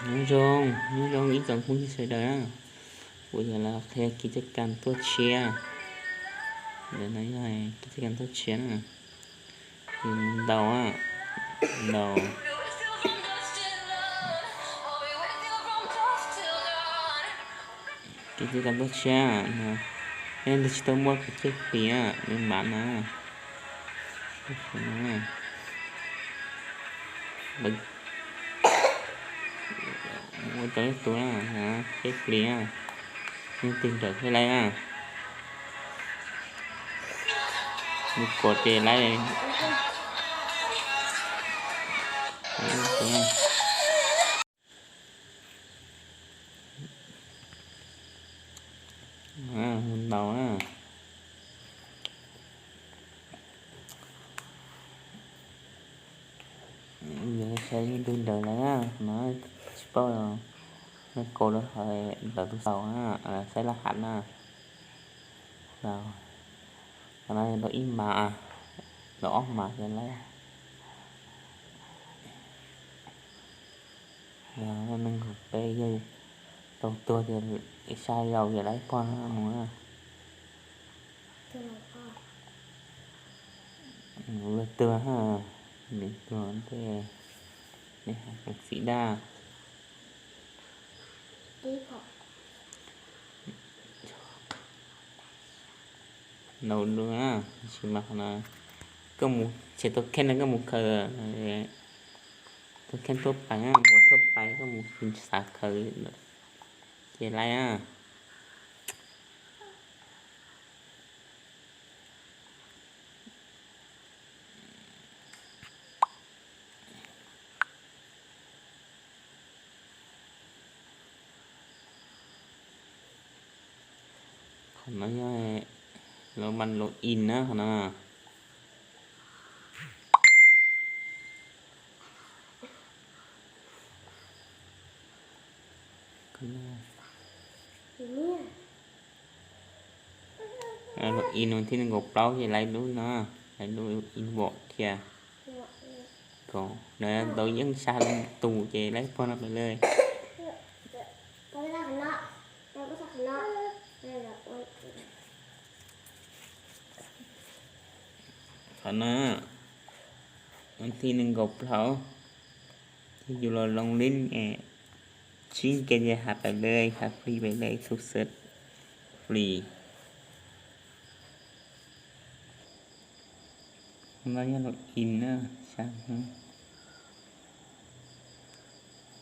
Nyob zoo, nyob zoo ib tsoom phooj ywg sawv daws na. Kuv yuav los qhia kis caj kas tuaj tshiab. Ntawm no yog kis caj kas tuaj tshiab na. Yus mus ntaus, ntaus. Kis caj kas tuaj tshiab no, nej leej twg tsis tau muaj kaum caij plis na, nws mam no. Ua rau ib tug na, caij plis na, nej tig nrawm thiaj laib na. Mus kom ces laib. Mus ntaus na. Yog saib leej twg nrawm lawm na, no tsis paub, nej kaus rau hauv ntawm tus xaus na, saib laj hav na. Qhov no rau ib mas, rau ob mas ces laib. Yog nees nkaum peb yog tau tuag ces ib sab zaus ces laib pog no mus na. Mus luag tuag, nws tuag ntej, nej hais kom txim dab. Ntaus dua, tsis mas qhov no, koj mus tsis tau kheej no koj mus khaws, tau kheej tuaj pais, mus tuaj pais koj mus xav khaws ces laib na. Qhov no yog log in na qhov no. Log in vas thib nees nkaum plaub ces laib lub no, laib lub inbox thiab. Kom lawv tau yeej sab tus ces laib pog no pais lawm. Qhov no, vas thib nees nkaum plaub ces yus los loo lib, tsib nqe ces has pais lawm, has free pais lawm, xub xwb free. No yog log in na, sab no.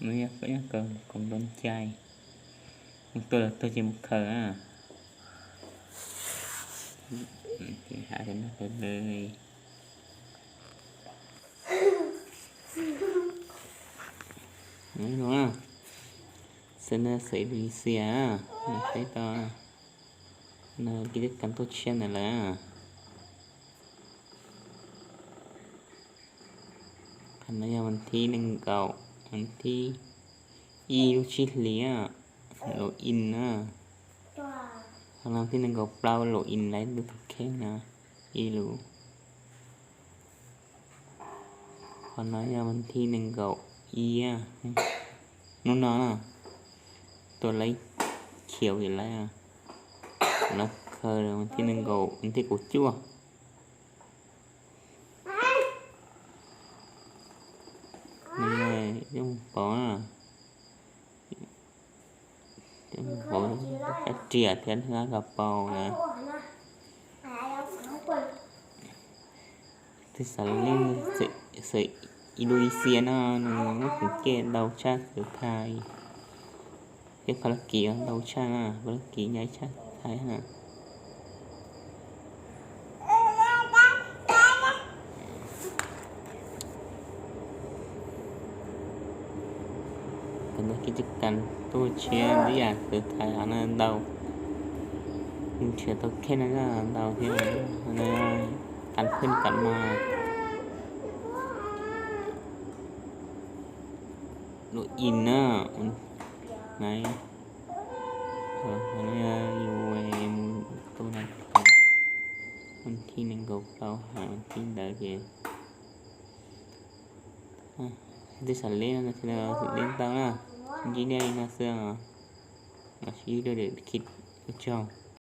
No yog koj nyob kawg koom nplooj cai, mus tuaj los tuag ces mus khaws na. Ces has li no pais lawm. Xwb na, xwm Indonesia, saib tau no kis caj kas tuaj tshiab ntawd lawm. Qhov no yog vas thib nees nkaum, vas thib ib lub tsib hlis, log in na. Qhov no vas thib nees nkaum plaub log in laib lub tus kheej na, ib lub. Qhov no yog vas thib nees nkaum ib, hnub no na, tuaj laib khiav vim laib, lawv khaws vas thib nees nkaum, vas thib kaum cuaj. Coj mus pauv, coj mus pauv rab riam thiab hnab kaus paus na. Twb xav li xwm Indonesia no nws muaj kev ntau tshaj xwm Thaib, thiab pha laj kis ntau tshaj na, pha laj kis ncaj tshaj xwm Thaib na. Kis caj kas tuaj tshiab ntawm xwm Thaib no ntau, nrhiav tau kheej no ntau thiab, no kam pheej kam mas. Log in na, na, yus mus tus na, vas thib nees nkaum plaub hais vas thib ntawd ces twb xav li no, li ntau na. Ntsib nej li no xwb os. Los sib ntsib dua lwm khij, ua tsaug.